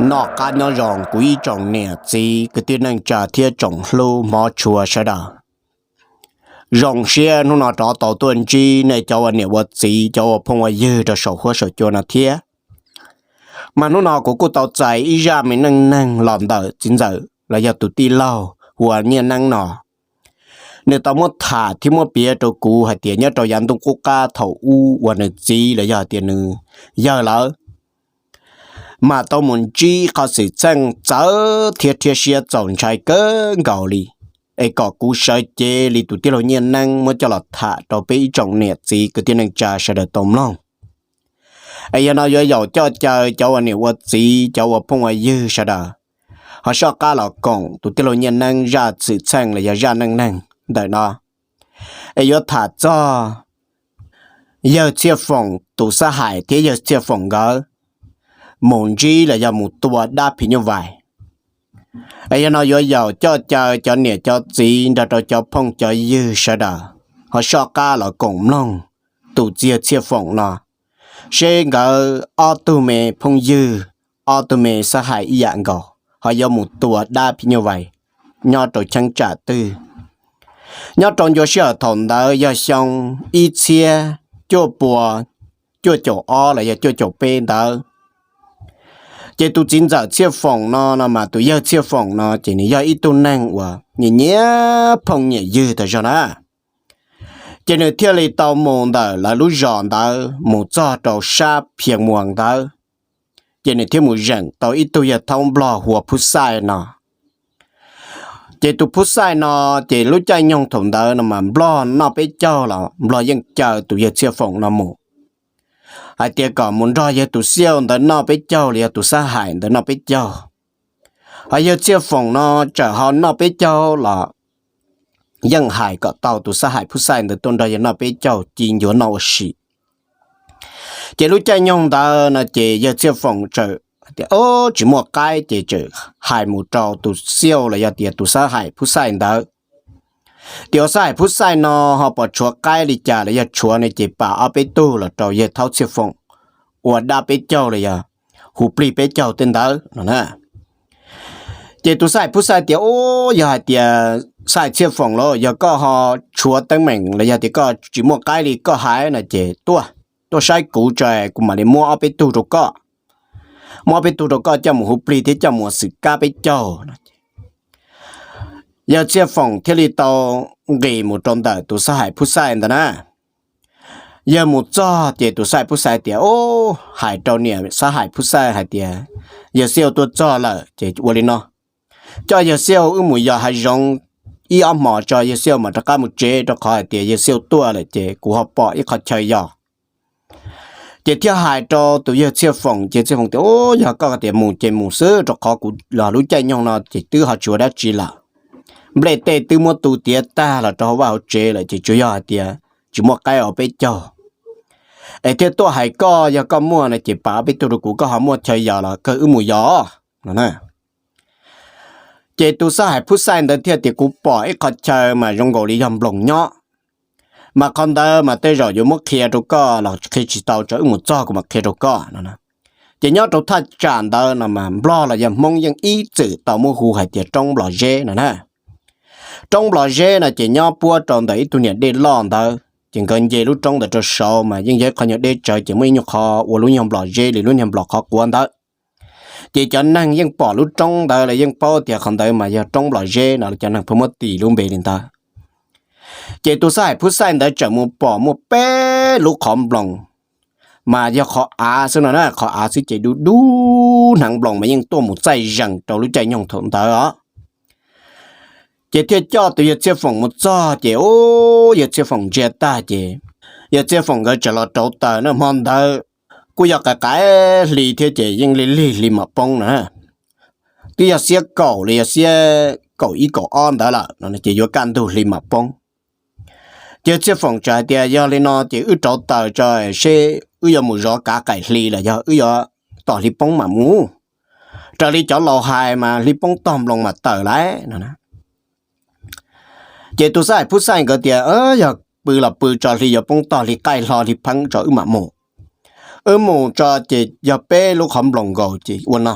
Noj qab nyob zoo kuv ib tsoom niam txiv kwv tij neej tsa thiab tsoom hlub hmov tshua sawv daws. Zoo siab hnub no rov tau tuaj ntsib nej cov ua niam ua txiv, cov ua phooj ua ywg rau saum huab saum cua no thiab. Mas hnub no kuv kuj tau txais ib zaj me neej neeg los ntawm txiv ntxawm los yog tus tij laug hu ua Nyiaj Neeb no. Nws tau muab tham thiab muab piav rau kuv hais tias nyob rau yav ntuj qub qab thaum ub uas nws txiv los yog hais tias nws yawg lawv mas tau mus ntsib qhov xwm txheej txawv thiab rhiab siab txaus ntshai kawg nkaus li. Es kom kuv sawv cev li tus tij laug Nyiaj Neeb muab coj los tham rau peb ib tsoom niam txiv kwv tij neej tsa sawv daws tau mloog. Es yog no yuav yaum coj caw cov ua niam ua txiv, cov ua phooj ua ywg sawv daws ho soj qab los koom tus tij laug Nyiaj Neeb zaj xwm txheej los yog zaj neej neeg ntawm no. Es yuav tham txog yawg Txhiaj Foom tus xab hais thiab yawg Txhiaj Foom nkawd mus ntsib los yog mus tua dab phim nyuj vais. Es yog no yuav yaum coj caw cov niam cov txiv nrog rau cov phooj cov ywg sawv daws ho soj qab los koom mloog tus txiv yawg Txhiaj Foom no, seb nkawd ob tug me phooj ywg, ob tug me xab hais ib yam nkaus ho yuav mus tua dab phim nyuj vais nyob rau cheeb tsam twg. Nyob rau ncua sij hawm thaum ntawd yog xyoo ib txhiab cuaj pua cuaj caum ob los yog cuaj caum peb ntawd. Ces tus txiv ntxawm Txhiaj Foom no no mas tus yawg Txhiaj Foom no ces nws yog ib tug neeg uas nyiam nyiam phooj nyiam ywg tas zog na. Ces nws thiaj li tau mus ntawm lawv lub zos ntawd mus txog rau sab Phiaj Muas ntawd, ces nws thiaj mus zeem tau ib tug yawg thaub nplog hu ua Phub Xaij no. Ces tus Phub Xaij no, ces lub caij nyoog thaum ntawd no mas nplog noj peb caug los nplog yeej caw tus yawg Txhiaj Foom no mus hais tias kom mus nrog yawg tus Xiauj ntawd noj peb caug los yog tus xab hais ntawd noj peb caug. Ho yawg Txhiaj Foom no txawm ho noj peb caug los yeej hais kom tau tus xab hais Phub Xaij ntawd tuaj nrog yawg noj peb caug ci ncuav noj ua si. Ces lub caij nyoog ntawd no ces yawg Txhiaj Foom txawm tias o, tsis muaj qaib ces txawm hais mus rau tus Xiauj los yog tias tus xab hais Phub Xaij ntawd. Tias ua xab hais Phub Xaij no ho pom tshuav qaib li cas los yog tshuav ne ces pam ob peb tug los rau yawg thaub Txhiaj Foom ua dab peb caug los yog hu plig peb caug tej ntawd no na. Ces tus xab hais Phub Xaij tias o, yog hais tias xab hais Txhiaj Foom los yog koj ho tshuav teeb meem los yog tias koj tsis muaj qaib li koj hais no ces tuaj, tuaj saib kuv tso kuv mam li muab ob peb tug rau koj. Muab ob peb tug rau koj coj mus hu plig thiab coj mus ua xwm kab peb caug no. Yawg Txhiaj Foom thiaj li tau nqis mus rau ntawm tus xab hais Phub Xaij ntawd na. Yawg mus txog ces tus xab hais Phub Xaij tias o, hais rau niam xab hais Phub Xaij hais tias yawg Xiauj tuaj txog lawm ces ua li no, coj yawg Xiauj wb mus yos hav zoov ib ob hmos tso yawg Xiauj mam rov qab mus tsev rau qhov hais tias yawg Xiauj tuaj lawm ces kuv ho pom ib qho chaw yos. Ces thiaj hais rau tus yawg Txhiaj Foom ces Txhiaj Foom tias o, yog koj tias mus ces mus xwb rau qhov kuv los lub caij nyoog no ces twb ho tsis ua dab tsi lawm. Nplej tej twb muab tu tiav tag los rau hauv vaj hauv tsev lawm ces tsuas yog hais tias tsis muaj qaib ob peb caug. Es thiaj tuaj hais koj, yog koj muaj no ces pam ob peb tug rau kuv, koj ho muaj chaw yos los kawg wb mus yos no. Ces tus xab hais Phub Xaij ntawd thiaj tias kuv pom ib qho chaw mas zoo nkaus li yog nploos nyob, mas qhov ntawd mas tej zaum yuav muab qhia rau koj los qhia tsis tau, tso wb mus txog kuv mam qhia rau koj no. Ces nyob rau thaj tsam ntawd no mas nplog los yog hmoob yeej ib txwm tau muab hu hais tias roob Nplog Zeb no na. Roob Nplog Zeb no ces nyob puab rau ntawm ib tug niam dej loj ntawd ces nkawd nce lub roob ntawd rau saud mas yeej yog ib qho nyuag deb tsawv ces muaj ib nyuag qhov ua lub nyuag nplog zeb li lub nyuag nplog qhov quav ntawd. Ces cov neeg yeej pom lub roob ntawd los yeej paub tias qhov ntawd mas yog roob Nplog Zeb no, cov neeg pheej muab tis lub npe li ntawd. Ces tus xab hais Phub Xaij ntawd txawm mus pom muaj peb lub qhov nploos, mas yog qhov av xwb no na, qhov av xwb ces dub dub, hneev nploos mas yeej tuaj mus txaij zees rau lub caij nyoog thaum ntawd os. Ces thiaj coj tus yawg Txhiaj Foom mus txog ces u, yawg Txhiaj Foom ntsia tag ces yawg Txhiaj Foom nkawd txawm los rauv taws na, hmo ntawd kuj yog qaim qaim hli thiab ces yeej lig lig hli mam poob no, twb yog xiab kaum los yog xiab kaum ib kaum ob ntawd lawm no ces yuav kaj ntug hli mam poob. Ces Txhiaj Foom txawm hais tias yog li no ces wb rauv taws tso seb wb yuav mus zov kav qaim hli los yog wb yuav tos hli poob mam mus. Raws li cov laus hais mas hli poob tog nploos mas tawm lawm no. Ces tus xab hais Phub Xaij nkawd tias yog pw los pw tso, hli yuav poob tog hli qaij hlo hli pheeb tso wb mam mus. Wb mus tso ces yog peb lub qhov nploos nkaus ces ua no,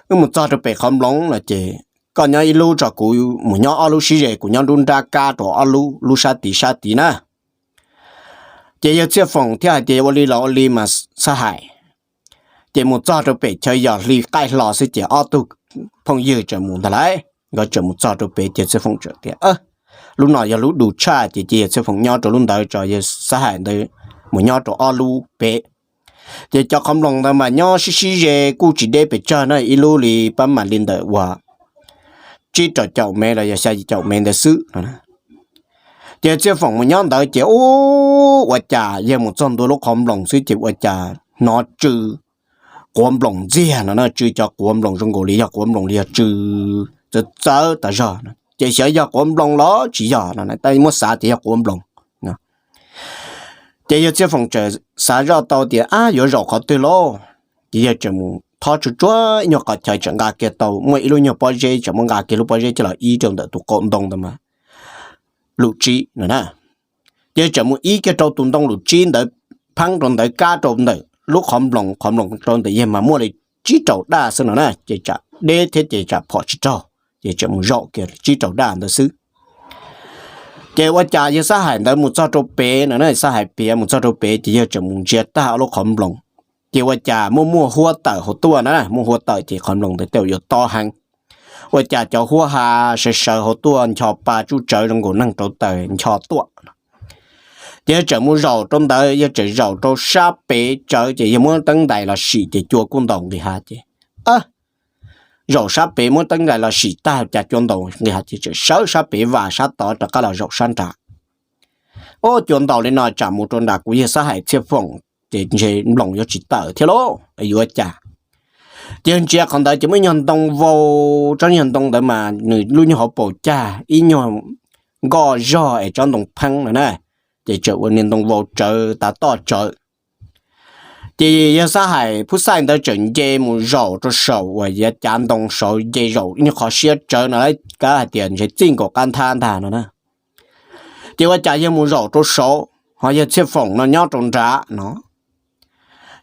wb mus txog rau pem qhov nploos no ces koj nyob ib lub tso, kuv mus nyob ob lub sib ze, kuv nyob nruab nrab kab rau ob lub, lub sab tid sab tid na. Ces yawg Txhiaj Foom thiaj hais tias ua li los ua li mas Xab Hais. Ces mus txog rau pem chaw yog hli qaij hlo xwb ces ob tug phooj ywg tseem mus ntag lauj. Nkawd tseem mus txog rau pem ces Txhiaj Foom tseem tias, lub no yog lub du tshaj ces cia yawg Txhiaj Foom nyob rau lub ntawd tso, yawg Xab Hais ntawd mus nyob rau ob lub pem. Ces cov qhov nploos ntawd mas nyob sib sib ze kuj tsis deb pes tsawg na, ib lub li pab mam li ntawm uas tsib rau caum mev los yog xya caum mev ntawd xwb no. Ces Txhiaj Foom mus nyob ntawd ces ua cas yawg mus txog ntua lub qhov nploos xwb ces ua cas hnov tsw quav nploos ntxiag no na, tsw cov quav nploos zoo nkaus li yog quav nploos li yog tsw txawv txawv tas zog no, ces xyov yog quav nploos los tsis yog no, tab muab xav tias yog quav nploos. Ces yawg Txhiaj Foom tseem xav zoj tau tias ab yuav zaum qhov twg lauj? Ces yawg tseem mus thob tsuag tsuag ib nyuag qhov chaw tseem nqa kiag tau muaj ib lub nyuag pob zeb, tseem muab nqa kiag lub pob zeb coj los ib rau ntawm tus qaum ntoo ntawd mas lus tsib no na. Ces tseem mus ib kiag rau tus ntoo lus tsib ntawd, pheeb rau ntawd kab rau ntawm lub qhov nploos, qhov nploos rau ntawm yawg mas muaj li tsib rau daj xwb no na, ces tsam deb thiab ces tsam phom tsis raug, ces tseem mus zaum kiag tsib rau daj ntawd xwb. Ces ua cas yawg Xab Hais ntawd mus txog rau pem no na, Xab Hais piav mus txog rau pem ces yawg tseem mus ntsia tag ob lub qhov nploos. Ces ua cas muaj muaj huab tawm hauv tuaj na, muaj huab tawm ces qhov nploos ntawd tej yuav tob heev. Ua cas cov huab ha sawv sawv hauv tuaj ncho pa tsuj tsawv zoo nkaus neeg rauv taws ncho tuaj. Ces yawg tseem mus zaum rau ntawd, yawg tseem zaum rau sab pem tsawv ces yawg muab teeb ntais los sim ces cua kuj ntaus nqis hav ces zaum sab pem muab teeb ntais los sim tag cas cua ntaus nqis hav ces tseem sawv sab pem vas sab tod rov qab los zaum sab nrad. Ua cua ntaus li no tsam mus rau nram kuv yawg Xab Hais Txhiaj Foom ces ntshe nploos yuav tsis tawm thiab lauj, yuav cas. Ces yawg ntsia qhov ntawd ces muaj ib nyuag ntoo vau, tsob nyuag ntoo ntawd mas nws lub nyuag hauv paus cag ib nyuag nkoj zog es tsob ntoo pheeb no na, ces tseem ua niag ntoo vau tsawv tav toj tsawv. Ces yawg Xab Hais Phub Xaij ntawd tseem nce mus zaum rau saum uas yav cav ntoo saud, nce zaum ib nyuag qhov siab tsawv no lawv kav hais tias ntshe txij nkaus qab nthab ntag no na. Ces ua cas yawg mus zaum rau saud ho yawg Txhiaj Foom no nyob rau nrad no.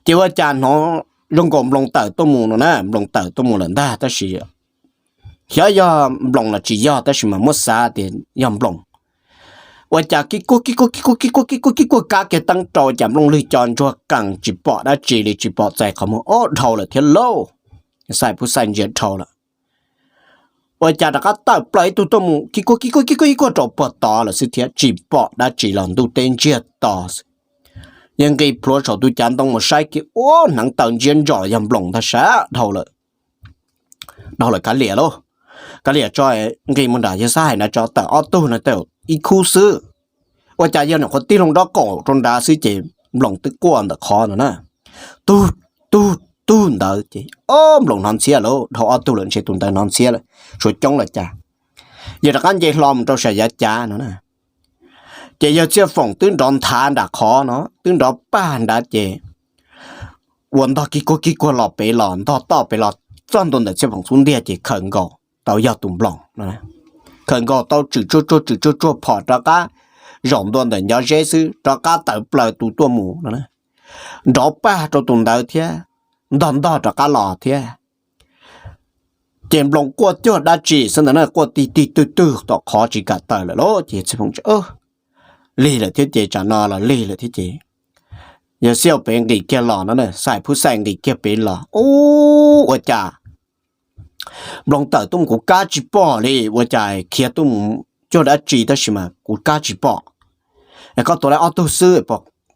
Ces ua cas hnov zoo nkaus nploos tawm tuaj mus no na, nploos tawm tuaj mus lawm ntag tab sis xyov yog nploos los tsis yog tab sis mas muab xav tias yog nploos. Ua cas kib kuj kib kuj kib kuj kib kuj kib kuj kib kuj kab kiag teeb rau cas nplooj lwg co ntsuag qees tsis pom dab tsi li, tsis pom txais qhov muag, ob dhau lawm thiab lauj. Xab Hais Phub Xaij ntsia dhau lawm. Ua cas rov qab tawm plaws ib tug tuaj mus kib kuj kib kuj kib kuj kib kuj rau puag tod lawm xwb thiab tsis pom dab tsi los ntuj teb ntsiag to xwb. Yawg nqis plhuav saum tus cav ntoo mus saib kiag ua hneev taw ntsiab ntsos yog nploos ntag sab dhau lawm. Dhau lawm kav liam lauj, kav liam tso, nqis mus nram yawg Xab Hais na tso, tawm ob tug no tawm ib khub xwb. Ua cas yawg nyuam qhuav tig loo nrob qaum rau nrad xwb ces nploos twb quaj ntawm qhov no na. Tug, tug, tug ntawd ces ob nploos hnov ntxhiab lauj, dhau ob tug lawm ntshe tus ntawd hnov ntxhiab lawm, tshuav coob lawm cas. Yawg rov qab nce hlo mus rau saum yav cav no na. Ces yawg Txhiaj Foom twb nrov nthav nram qhov no, twb nrov pag nrad ces ua ntog kig kuag kig kuag los pem los, ntog toj pem los txog ntua ntawm Txhiaj Foom xub ntiag ces khaws nkaus tau yog tus nploos no. Khaws nkaus tau tswm tsuag tsuag tswm tsuag tsuag phom rov qab zaum ntua ntawm ncov zeb xwb rov qab tawm plaws tus tuaj mus no. Nrov pag rau tus ntawd thiab, ntog ntog rov qab los thiab. Ces nploos quaj cuag dab tsi xwb ntawd na, quaj tig tig twg twg tom qhov tsis kam tawm lawm lauj. Ces Txhiaj Foom, lig lawm thiab ces tsam no los lig lawm thiab ces yawg Xiaj Hauv Pem nqis kiag los no, Xab Hais Phub Xaij nqis kiag pem los, ub, ua cas nploos tawm tuaj mus kuv kab tsis pom li, ua cas khiav tuaj mus cuag dab tsi tab sis mas kuv kab tsis pom. Es koj tuav lawv ob tug xwb,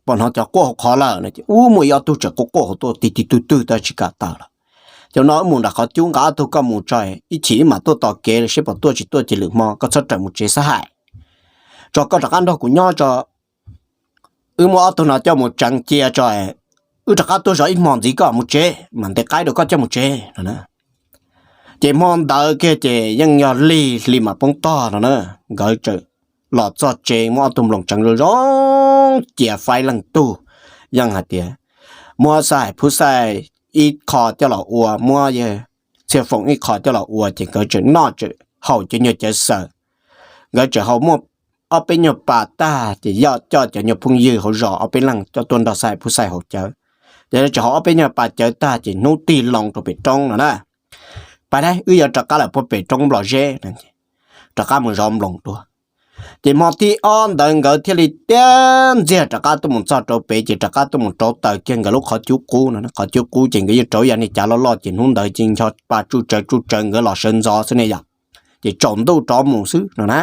pom hnov cov quaj hauv qhov lawm no ces ub, muaj ib ob tug tseem quaj quaj hauv tuaj tig tig twg twg tab tsis kam tawm lawm. Ces no wb mus nram qhov cub nqa ob tug koj mus tso, ib chim wb mam tuaj tos kev seb puas tuaj tsis tuaj ces lwm hmo koj txhob rawm mus tsev Xab Hais, tso koj rov qab nrog kuv nyob tso. Wb muab ob tug no coj mus tseev cia tso, wb rov qab tuaj zov ib hmo ntxiv koj mus tsev, mam ntes qaib rau koj coj mus tsev no. Ces hmo ntawd kiag ces yeej yog lig hli mam poob tog no na, nkawd txawm los txog tsev muab ob tug nploos tseev zoo zoo cia faib leej tug, yeej hais tias muab Xab Hais Phub Xaij ib qho coj los ua, muab yawg Txhiaj Foom ib qho coj los ua ces nkawd tseem noj tseem haus cov nyuag cawv xaws. Nkawd tseem haus muaj ob peb nyuag pas tag ces yog coj cov nyuag phooj ywg hauv zos ob peb leeg coj tuaj nrog Xab Hais Phub Xaij haus cawv. Ces tseem haus ob peb nyuag pas cawv tag ces hnub tig loo rau pem roob no na. Pais na, wb yuav rov qab lawm puag pem roob Nplog Zeb. Rov qab mus zov nploos dua. Ces hmo thib ob ntawd nkawd thiaj li tiab ntxiag rov qab tuaj mus txog rau pem, ces rov qab tuaj mus rauv taws kiag nkawd lub qhov cub qub no. Qhov cub qub ces nkawd yeej rauv yam niag cav loj loj, ces hnub ntawd ces ncho pa tsuj tsawv tsuj tsawv nkawd los sawv ntxov xwb ne yom. Ces tsaus ntuj rov mus xwb no na.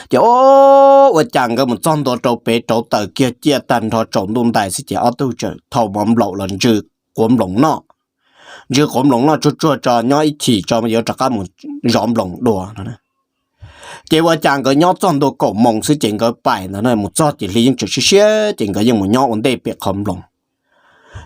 Ces ua cas nkawd mus txog ntua rau pem rauv taws kiag ciaj tag nrho tsaus ntuj ntais xwb ces ob tug txawm thau mov nplaum los ntsw quav nploos noj. Ntsw quav nploos noj tsuag tsuag tso nyob ib chim tso yuav rov qab mus zov nploos dua no. Ces ua cas nkawd nyob txog ntua kaum moos xwb ces nkawd pais ntawd na, mus txog ces hli yeej tseem siab siab ces nkawd yeej mus nyob ua ntej pem qhov nploos.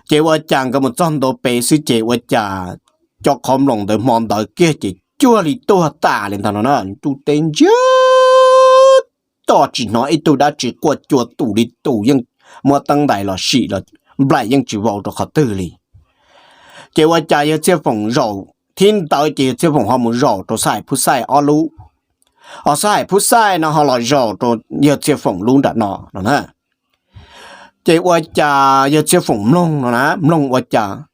Ces ua cas nkawd mus txog ntua pem xwb ces ua cas cov qhov nploos ntawd hmo ntawd kiag ces cuag li tuag tas li ntag no na, ntuj teb ntsiag to tsis hnov ib tug dab tsi quaj cua tus li tus, yeej muab teeb ntais los sim los nplaim yeej tsis vau rau qhov twg li. Ces ua cas yawg Txhiaj Foom zaum thib ntawd ces yawg Txhiaj Foom ho mus zaum rau Xab Haim Phub Xaij ob lub, ho Xab Haim Phub Xaij no ho los zaum rau yawg Txhiaj Foom lub nram no no na. Ces ua cas yawg Txhiaj Foom mloog no na, mloog ua cas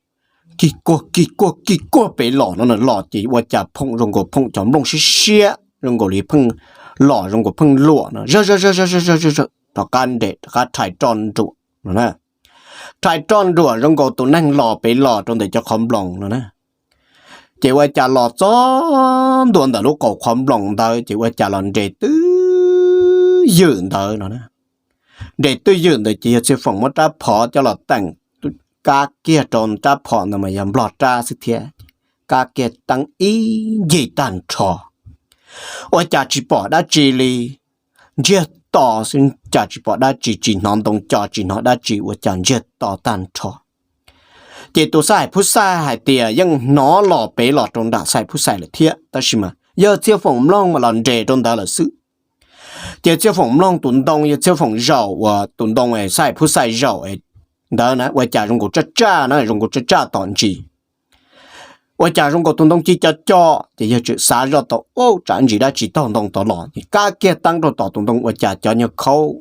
kig kuag kig kuag kig kuag pem los no na, los ces ua cas phoom zoo nkaus phoom cov nplooj siab siab zoo nkaus li pheej los zoo nkaus pheej luam no, zawg zawg zawg zawg zawg zawg zawg rov qab nres rov qab rhais roj nruam no na. Rhais roj nruam zoo nkaus tus neeg los pem los rau ntawm cov qhov nploos no na. Ces ua cas los txog ntua ntawm lub qaum qhov nploos ntawd ces ua cas los nres twj ywm ntawd no na. Nres twj ywm ntawd ces yawg Txhiaj Foom muab rab phom coj los teem kab kiag rau rab phom ntawd mas yog nplog rab xwb thiab, kab kiag teeb ib ncig tag nrho. Ua cas tsis pom dab tsi li, ntsiag to xwb cas tsis pom dab tsi, tsis hnov ntoo co tsis hnov dab tsi, ua cas ntsiag to tag nrho. Ces tus Xab Haim Phub Xaij hais tias yeej hnov los pem los rau nram Xab Haim Phub Xaij lawm thiab, tab sis mas yawg Txhiaj Foom mloog mas los nres rau ntawd lawm xwb. Ces Txhiaj Foom mloog tus ntoo yawg Txhiaj Foom zaum uas tus ntoo Xab Haim Phub Xaij zaum ntawd na ua cas zoo nkaus tsaj tsaj na, zoo nkaus tsaj tsaj tom ntsis. Ua cas zoo nkaus tus ntoo ci co co, ces yawg tseem xav zoj tau ub tsam ntsis dab tsi taug ntoo tod los, ces kab kiag teeb rau tom tus ntoo ua cas cov nyuag khaub,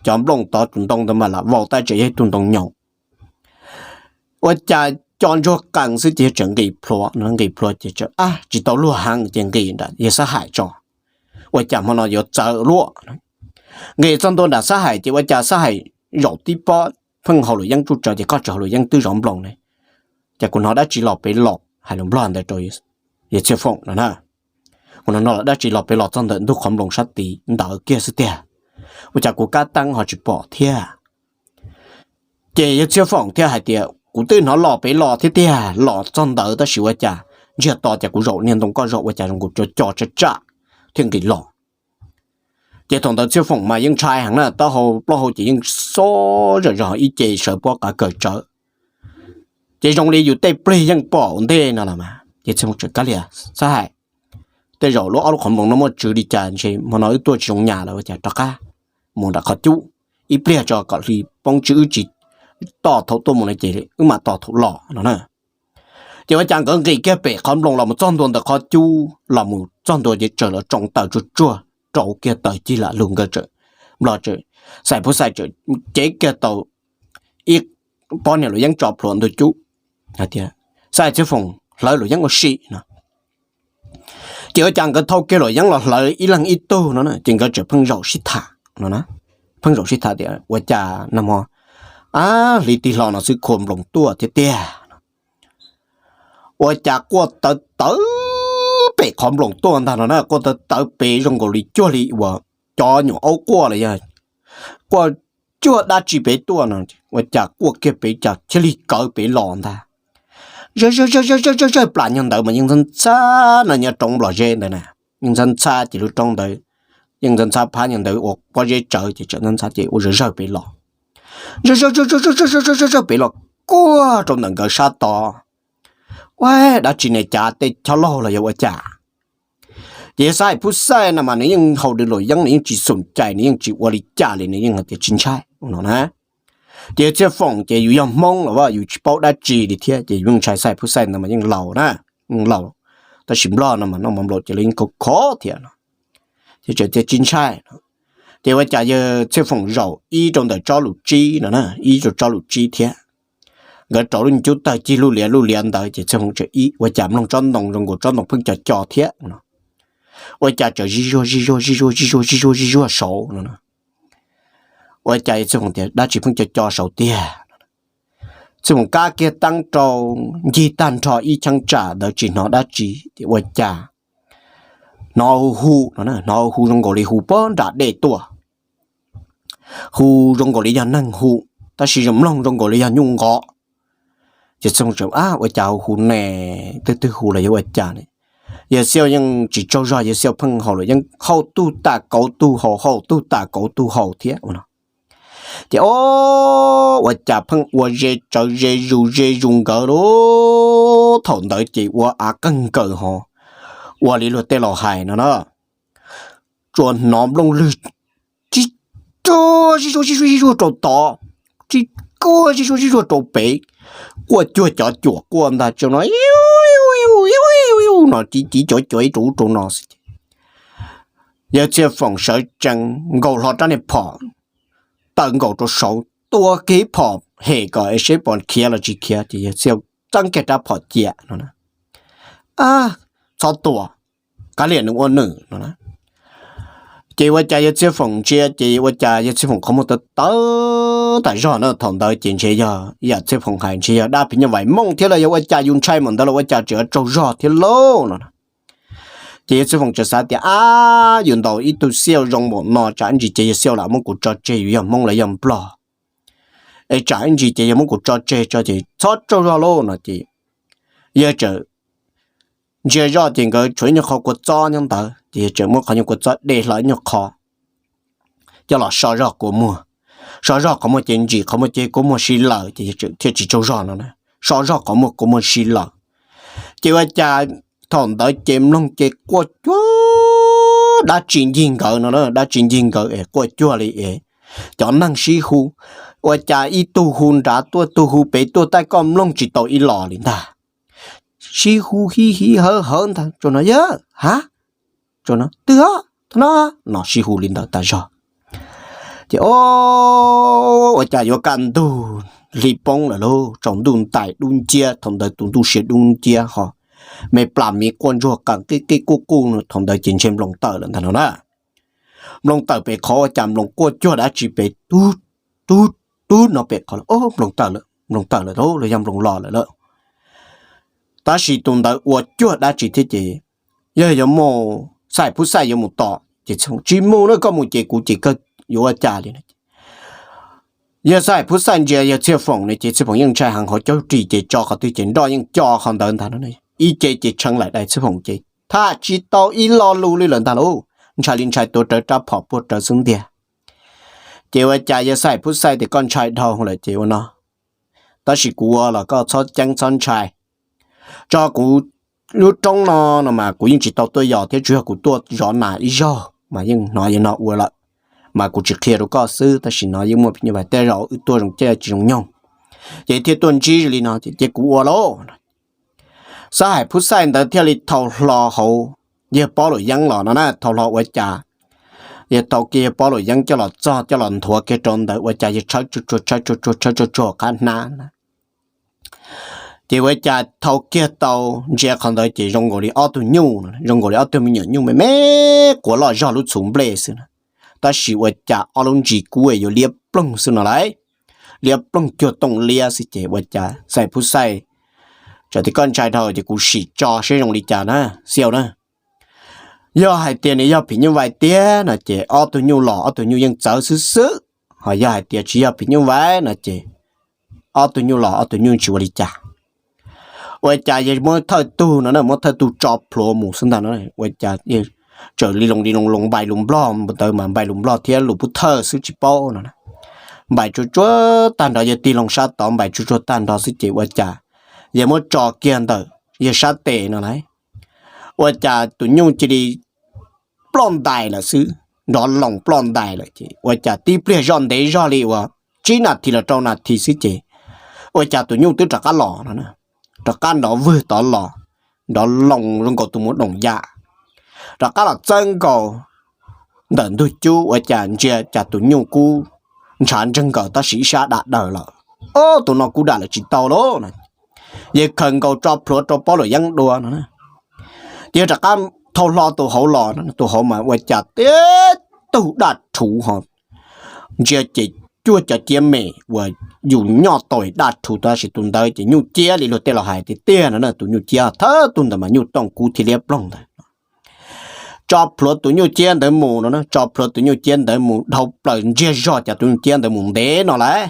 cov nplooj tod tus ntoo ntawd mas lam vau tab tseem yog ib tug ntoo nyoos. Ua cas co ntsuag qees xwb ces yawg tseem nqis plhuav, nqis plhuav ces tseem ab tsis tau luag heev ces nqis nram yawg Xab Haim tso, ua cas hmo no yuav txawv luaj. Nqis txog ntua nram Xab Haim ces ua cas Xab Haim zaum tib pob pheej haus luam yeeb tsuj tsawv ces koj tseem haus luam yeeb twb zov nploos ne, ces kuv hnov dab tsi los pem los, hais lus nplog ntawd rau yawg Txhiaj Foom no na. Kuv hnov no los dab tsi los pem los txog ntawm ntug qhov nploos sab tid ntawd kiag xwb tiag, ua cas kuv kab teeb ho tsis pom thiab. Ces yawg Txhiaj Foom thiaj hais tias kuv twb hnov los pem los thiab tiag, los txog ntawd tab sis ua cas ntsiag to ces kuv zaum niag ntoo koj zaum ua cas zoo nkaus co co tsaj tsaj thiaj nqis los. Ces thaum ntawd Txhiaj Foom mas yeej ntshai heev na, taub hau plaub hau ces yeej xob zom zog ib ce sawv pob qav kawm tsawv. Ces zoo li yus tej plig yeej pom ua ntej no los mas ces Txhiaj Foom tseem kab lias, Xab Haim, tej zaum lub ob lub qhov nploos no muaj tswv li cas ntshe hmo no wb tuaj tsis zoo nyas lawm ua cas rov qab mus nram qhov cub ib pliag tso kom hli poob tswv wb tsis tos thaum tuaj mus no ces wb mam tos thaum los no na. Ces ua cas nkawd nqis kiag pem qhov nploos los mus txog ntua ntawm qhov cub los mus txog ntua ces tsaws los tsoo taws tsuag tsuag rauv kiag taws cig lam lug nkawd tseem, nplog tseem, Xab Haim Phub Xaij tseem cev kiag tau ib pob niag luam yeeb tso plhuav ntug cub hais tias, Xab Haim Txhiaj Foom hlawv luam yeeb ua si no. Ces ua cas nkawd thau kiag luam yeeb los hlawv ib leeg ib tug no ces nkawd tseem pheej zaum sib tham no, pheej zaum sib tham tias ua cas nag hmo ab hli tig hlo no xwb khua nploos tuaj thiab tiag. Ua cas quaj tawv tawv pem qhov nploos tuaj ntag no na, quaj tawv tawv pem zoo nkaus li cuag li uas cov nyuam aub quaj los yog quaj cuag dab tsi pem tuaj no, ua cas quaj kiag pem cas thiaj li kawv pem los ntag. Zawg zawg zawg zawg zawg zawg plas nyuag ntawd mas yeej ntxhab ntxhab no, nyob roob Nplog Zeb ntawd na, yeej ntxhab ntxhab ces lub roob ntawd yeej ntxhab ntxhab phab nyuag ntawd ua pob zeb tsawv ces tseem ntxhab ntxhab ces ua zawg zawg pem los. Zawg zawg zawg zawg zawg pem los kuag rau ntawm nkawd sab tod. Ua dab tsi ne, cav tej chob laug los yog ua cas? Ces yawg Xab Haim Phub Xaij no mas nws yeej haus dua luam yeeb, nws yeej tsis xum cai, nws yeej tsis ua li cas li, nws yeej hais tias tsis ntshai no na. Ces yawg Txhiaj Foom ces yus yog Hmoob los yus tsis paub dab tsi li thiab ces yus yeej ntshai Xab Haim Phub Xaij ntawd mas yeej laus na, yeej laus, tab sis Nplog no mas noj mov nplaum ces lawv yeej khov khov thiab no. Ces tseem tias tsis ntshai. Ces ua cas yawg Txhiaj Foom zaum ib rau ntawm tsob lus tsib no na, ib rau tsob lus tsib thiab. nkawd rau lub cub tawg cig luj liav luj liav ntawd ces Txhiaj Foom tseem ib ua cas mloog tsob ntoo zoo nkaus tsob ntoo pheej co co thiab no. Ua cas tseem zij zuag zij zuag zij zuag zij zuag zij zuag zij zuag saud no. Ua cas Txhiaj Foom tias dab tsi pheej co co saud tiag. Txhiaj Foom kab kiag teeb rau ncig tag nrho ib cheeb tsam ntawd tsis hnov dab tsi ces ua cas hnov hu hu no, hnov hu hu zoo nkaus li hu puag nram dej tuaj. Hu zoo nkaus li yog neeg hu, tab sis mloog zoo nkaus li yog nyuj nqov. Ces Txhiaj Foom tseem ab ua cas hu hu ne, twg twg hu los yog ua cas ne. Yawg Xiau yeej tsis tsaug zog, Yawg Xiau pheej haus lawm, yeej haus tug tas kauv tug haus, haus tug tas kauv tug haus thiab ua no. Ces o, ua cas pheej ua ze tsawv ze zus ze zus nkawd lub, thaum ntawd ces ua av qeeg nkaws ho, ua li luag tej laus hais no na, tsuas hnov nplooj lwg tsib kuaj zij zuag zij zuag zij zuag rau tod, tsib kuaj zij zuag zij zuag rau pem, quaj cuag cov cuam quaj ntag tso no, no ci ci cuav cuav ib rau ub rau no xwb ces Yawg Txhiaj Foom sawv tsees nkaus hlo rab niag phom, tawm nkaus rau saud tua kiag ib phom hem kom es seb puas khiav los tsis khiav ces Yawg Xiau txeeb kiag rab phom cia no, txhob tua, kav liam nws ua nws no. Ces ua cas Yawg Txhiaj Foom ntsia ces ua cas Yawg Txhiaj Foom qhov muag tawv tawv tas zog na, thaum ntawd ces ntshe yog ib yam Txhiaj Foom hais ntshe yog dab phim nyuj vais mooj thiab los yog ua cas yus ntshai mam ntawd los ua cas tseem tsaug zog thiab lauj no. Ces Yawg Txhiaj Foom tseem xav tias ab, yus ntaus ib tug Xiau zoo npaum no tsam ib ntsis ces Yawg Xiau lam muab kuv tso tseg, yus yog Hmoob los yog Nplog, es tsam ib ntsis ces yog muab kuv tso tseg tso ces txhob tsaug zog lauj no ces yawg tseem ntsia zoj ces nkawd tshuav ib nyuag qho kua txob nyob ntawd ces yawg tseem muab qhov nyuag kua txob de hlo ib nyuag qho coj los so zog kua muag. So zog qhov muag ces ntsim qhov muag ces kua muag si lawm ces yawg tseem thiaj tsis tsaug zog no, so zog qhov muag kua muag si lawm. Ces ua cas thaum ntawd ces mloog ces quaj cuag dab tsi ncig nkawd no, dab tsi ncig nkawd es quaj cuag li es cov neeg sib hu, ua cas ib tug hu nrad tuaj tug hu pem tuaj tab koj mloog tsis tau ib los li ntag. Sib hu hi hi hawv hawv ntag tso no, yawg ha, tso no twg no, no sib hu li ntawd tas zog. Ces o, ua cas yuav kaj ntug hli poob lawm lauj, tsaus ntuj ntais dub nciab, thaum ntawd tus ntuj siav dub nciab ho, me plas miv quaj ntsuag qees qib qib quj quj, thaum ntawd ces ntshe nploos tawm lawm ntag no na. Nploos tawm pem qhov ua cas nploos quaj cuag dab tsi pem tub tub tub no pem qhov, nploos tawm lawm, nploos tawm lawm los yog nploos los lawm lauj. Tab sis tus ntawd ua cuag dab tsi thiab ces yog yuav mus, Xab Hais Phub Xaij yuav mus tom ces tsis mus na, koj mus ces kuv ces kawg yuav ua cas li. Yog Xab Hais Phub Xaij ntsia yawg Txhiaj Foom ne ces Txhiaj Foom yeej ntshai heev, hauv caug ris ces tso qhov twg ces nroj yeej co qhov ntawd ntag. Ib ce ces tshee laim dais Txhiaj Foom ces tham tsis tau ib lo lus li lawm ntag lauj, ntshai li ntshai tuav rawv rab phom puag rawv xub ntiag. Ces ua cas yawg Xab Hais Phub Xaij tias koj ntshai dhau lawm ces ua no, tab sis kuv ua los koj txhob ceeb txhob ntshai. Tso kuv lub roob no no mas kuv yeej tsis tau tuaj yos thiab, tsuas yog kuv tuaj zov nas ib zaug mas yeej hnov yog no ua lawm, mas kuv tsis qhia rau koj xwb, tab sis no yeej muaj phim nyuj vais tej zaum wb tuaj zoo caij tsis zoo nyoog, ces thiaj tuaj ntsib li no ces kuv ua lauj. Xab Hais Phub Xaij ntawd thiaj li thau hlo hauv yawg Pob Luam Yeeb los no na, thau hlo ua cas yawg thau kiag yawg Pob Luam Yeeb coj los txog coj los nthuav kiag rau ntawd ua cas yawg tshawb tsuag tsuag tshawb tsuag tsuag tshawb tsuag tsuag qab hnab. Ces ua cas thau kiag tau ntsia qhov ntawd ces zoo nkaus li ob tug nyuj, zoo nkaus li ob tug me nyuam nyuj me me quav loj zog lub txhuv nplej xwb na. Tab sis ua cas ob lub ntsis kub yuav liab ploog xwb no lauj, liab ploog cuag tooj liab xwb ces ua cas Xab Hais Phub Xaij txawm tias koj ntshai dhau ces kuv sim tso seb zoo li cas na Xiau na. Yog hais tias nws yog phim nyuj vais tiag no ces ob tug nyuj los ob tug nyuj yeej txawv xwb xwb, ho yog hais tias tsis yog phim nyuj vais no ces ob tug nyuj los ob tug nyuj tsis ua li cas. Ua cas yawg muab thawj tug no na, muab thawj tug tso plhuav mus xwb ntag no, ua cas txawm li loo li loo loo npais lus Nplog ntawd mas npais lus Nplog thiab lus Pub Thawj xwb tsis paub no. Npais tsuag tsuag tag nrho, yawg tig loo sab tod npais tsuag tsuag tag nrho xwb ces ua cas yawg muab tso kiag ntawm yawg sab tes no lauj, ua cas tus nyuj cia li ploj ntais lawm xwb, nrov loos ploj ntais lawm ces ua cas tib pliag zoj ntev zog li uas tsib nas this los rau nas this xwb ces ua cas tus nyuj twb rov qab los no, rov qab nrov vwg tod los, nrov loos zoo nkaus tus mus doom yam, rov qab los txawb nkaus ntawm ntug cub ua cas ntsia cas tus nyuj kub ntshav ntseg nkaus tab sis ib sab dam daws lawm. Ob, tus no kuv dam lawm tsis tau lauj no. Yawg khaws nkaus tso plhuav rau pob luam yeeb dua no. Ces yawg rov qab thau hlo tus hauv los no, tus hauv mas ua cas tib tug daj rhuv ho ntsia ces cuag cov ciab me uas yus nyoj tau daj rhuv, tab sis tus ntawd ces nyuj ciab li luag tej los hais tiag tiag no na, tus nyuj ciab thawj tug ntawd mas nyuj tooj kub thiab liab ploog ntawd. Tso plhuav tus nyuj ciab ntawd mus no, tso plhuav tus nyuj ciab ntawd mus dhau plaws ntsiag zog, cas tus nyuj ciab ntawd mus ntev no lawm.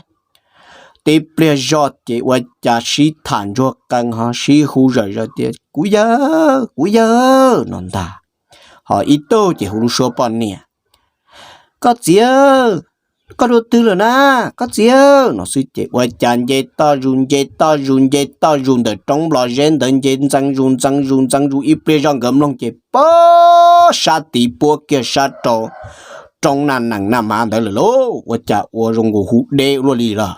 Tib pliag zog ces ua cas sib tham ntsuag qees ho sib hu zawm zaws tias kuv yawg, kuv yawg no ntag. Ho ib tug ces hu lub suab poj niam, koj txiv, koj dua twg lawm na, koj txiv no xwb ces ua cas nce toj zus nce toj zus nce toj zus ntawm roob nplov zeb ntawd nce ntxeev zus ntxeev zus ntxeev zus ib pliag zog nkawd mloog ces pob sab tid puab kiag sab rau roob na nees na mav ntawd lawm lauj, ua cas ua zoo nkaus hu deb luaj li lawm.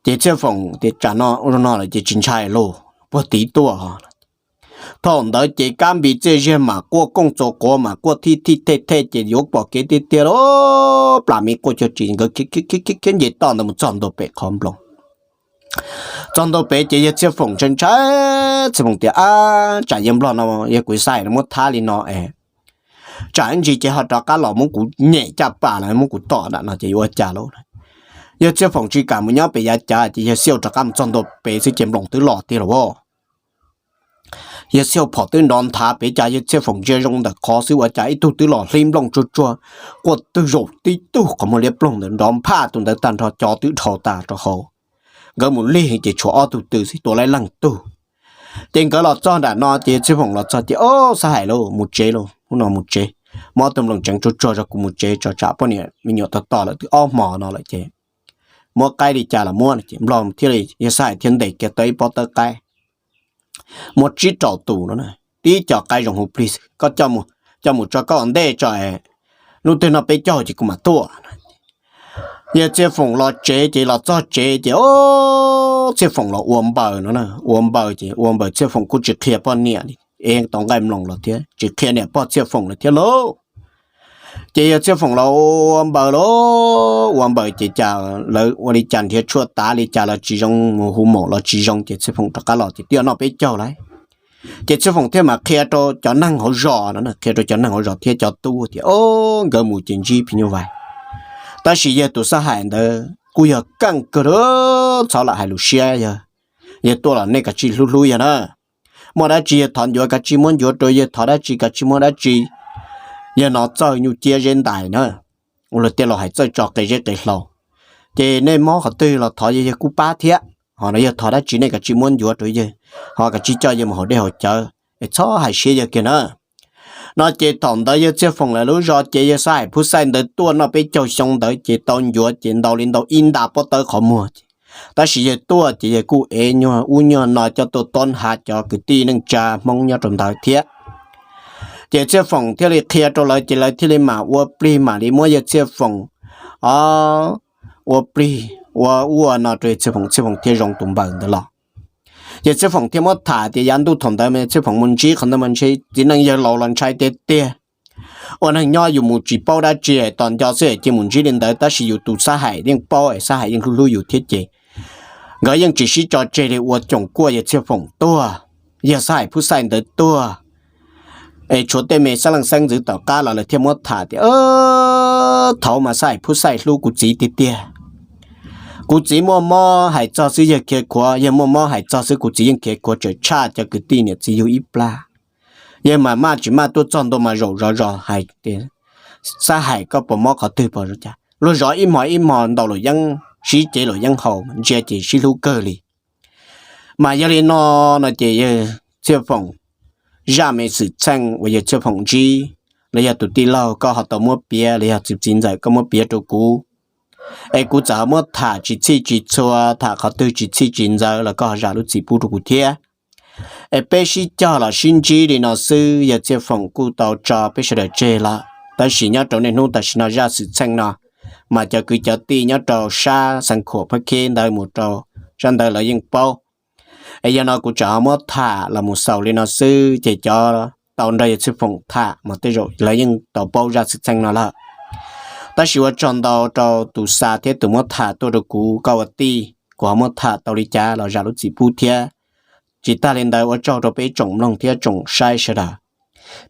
Ces Txhiaj Foom tias tsam no ua zoo no lawm ces tsis ntshai lauj, puag tid tuaj. Thaum ntawd ces kab npis txiaj ziag mas quaj kooj txua quav mas quaj thij thij thej thej ces yuav pom kev tiag tiag lauj, plam me quaj cuag tsis nkawd khiav khiav khiav nce toj ntawd mus txog ntua pem qhov nploos. Txog ntua pem ces yawg Txhiaj Foom ntshai ntshai, Txhiaj Foom tias ab tsam yawg nplog no yawg kuv xav hais no muab thab li no es tsam ib ntsis ces ho rov qab los muab kuv nyem caj pas los muab kuv tom nram no ces yuav ua cas lauj. Yawg Txhiaj Foom tsis kam mus nyob pem yav cav ces yawg Xiaj rov qab mus txog ntua pem xwb ces nploos twb los tiag los as. Yawg Xiaj phom twb nrov nthav pem cas yawg Txhiaj Foom ntsia zoo ntawm qhov xwb ua cas ib tug twb los hlib nplooj tsuag tsuag, quaj twg zaum tib tug qhov muag liab ploog ntawd nrov nphaj tus ntawd tag nrho cov twb dhau tas rau hauv. Nkawd mus lig ces tshuav ob tug twg xwb tua laib leej tug. Ces nkawd los txog nram no ces Txhiaj Foom los txog ces ob xab hais lauj mus tsev lauj, hnub no mus tsev, muab ob tug nploos tseev tsuag tsuag zog kuv mus tsev tso tsam poj niam me nyuam tog tos lawm twb ob hmo no lawm ces muab qaib li cas los muab no ces nplog thiaj li yawg xab hais thiaj ntes kiag tau ib pob tawb qaib muaj tsib rau tus no, tib co qaib zoo hu plig xwb, koj coj mus tso koj ua ntej tso, hnub twg noj peb caug ces kuv mam tuaj. Yawg Txhiaj Foom los tsev ces los txog tsev ces ob Txhiaj Foom los ua npaws no, ua npaws ces ua npaws Txhiaj Foom kuj tsis qhia poj niam li, ev tau nqaij mloos los thiab tsis qhia niam pog Txhiaj Foom lawm thiab lauj. Ces yawg Txhiaj Foom los ua npaws lauj, ua npaws ces cas lawv ua li cas nrhiav tshuaj tav li cas los tsis zoo, mus hu maum los tsis zoo ces Txhiaj Foom rov qab los ces twb yog noj peb caug lawm. Ces Txhiaj Foom thiaj mam qhia rau cov neeg hauv zos no, qhia rau cov neeg hauv zos thiab cov tub tias o, nkawd mus ces ntsib phim nyuj vais. Tab sis yawg tus xab hais ntawd kuj yog keej kawg, txhob lam hais lus siab, yawg tuaj los nej kav tsij hlub hlub yawg na. Muaj dab tsi yawg thov ncuav kav tsij muab ncuav rau, yawg thov dab tsi kav tsij muab dab tsi. Yawg no txawj nyuj ciab zeb ntais na, ua luag tej laus hais txawj tso qe zeb qe hlau. Ces nej mob qhov twg los thov yawg, yawg kuj pab thiab. Ho no yawg thov dab tsi nej kav tsij muab ncuav rau yawg, ho kav tsij coj yawg mus haus dej haus cawv es txhob hais siab yawg kiag na. No ces thaum ntawd yawg Txhiaj Foom lawv lub zos ces yawg xab hais Phub Xaij ntawd tuaj noj peb caug xyoo ntawd ces tau ncuav ces ntau li ntau ib nta pob tawb qhov muag ces, tab sis yawg tuaj ces yawg kuj ev nyuag ub nyuag no coj tuaj tob hav cov kwv tij neej tsa Hmoob nyob rau ntawd thiab. Ces Txhiaj Foom thiaj li qhia rau lawv ces lawv thiaj li mam ua plig mam li muab yawg Txhiaj Foom o, ua plig ua ua no rau Txhiaj Foom, Txhiaj Foom thiaj zoo tus npaws ntawd los. Ces Txhiaj Foom thiaj muab tham tias yav ntuj thaum ntawd mas Txhiaj Foom mus ntsib qhov ntawd mas ntshe txiv neej yawg laus los ntshai tiag tiag. Ua neeg nyob yus mus tsis paub dab tsi es tos nco xwb es cia mus ntsib li ntawd, tab sis yus tus xab hais yeej paub es xab hais yeej hlub hlub yus thiab ces nkawd yeej tsis sib tso tseg li, ua coom kuaj yawg Txhiaj Foom tuag, yawg xab hais Phub Xaij ntawd tuag. Es tshuav tej me xeeb leej xeeb ntxwv tom qab los lawv thiaj muab tham tias thaum mas xab hais Phub Xaij hlub kuv txiv tiag tiag. Kuv txiv muaj mob hais txog xwb yawg khiav khuav, yawg muaj mob hais txog xwb kuv txiv yeej khiav khuav, tseem tshaj cov kwv tij niam txiv yug ib plab. Yawg mas maj tsis maj tuaj txog ntua mas zaum zov zos hais tias, xab hais koj puas mob qhov twg puas zoo cas? Luag zov ib hmo ib hmo ntaus luam yeeb, sib cev luam yeeb haus, ntsia ces sib hlub kawg li. Mas yog li no, no ces yawg Txhiaj Foom zaj me xwm txheej uas yawg Txhiaj Foom ntsib, los yog tus tij laug koj ho tau muab piav, los yog txiv txiv ntxawm koj muab piav rau kuv, es kuv txawm ho muab tham tsis txhij tsis txhua, tham qhov twg tsis txhij tsis ntxaws los koj ho zam lub txim pub rau kuv thiab. Es peb sib cog los sib ntsib li no xwb, yawg Txhiaj Foom kuj tau tso peb sawv daws tseg lawm, tab sis nyob rau niaj hnub tam sim no zaj xwm txheej no mas cov kwv cov tij nyob rau sab Xeev Khuam Phab Khib ntawd mus rau sab ntawd lawv yeej paub. Es yog no kuv tseem ho muab tham los mus xaus li no xwb, ces cov tau nrog yawg Txhiaj Foom tham mas tej zaum lawv yeej tau paub zaj xwm txheej no lawm. Tab sis ua tsaug ntau rau tus xa thiab tus muab tham tuaj rau kuv, koj ua tij kuv ho muab tham tau li cas los zam lub txim pub thiab. Tsis tag li ntawd ua tsaug rau peb tsoom mloog thiab tsoom saib sawv daws.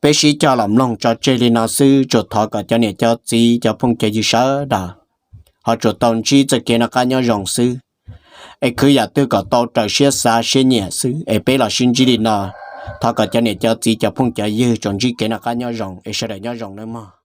Peb sib cog los mloog tso tseg li no xwb, tsuas thov kom cov niam cov txiv cov phooj cov ywg sawv daws ho tsuas tau ntsib txoj kev noj qab nyob zoo xwb. Es khwv yam twg kom tau raws siab xav siab nyiam xwb, es peb los sib ntsib li no. Thov kom cov niam cov txiv cov phooj cov ywg tsuas ntsib kev noj qab nyob zoo, es sawv daws nyob zoo nawb mog.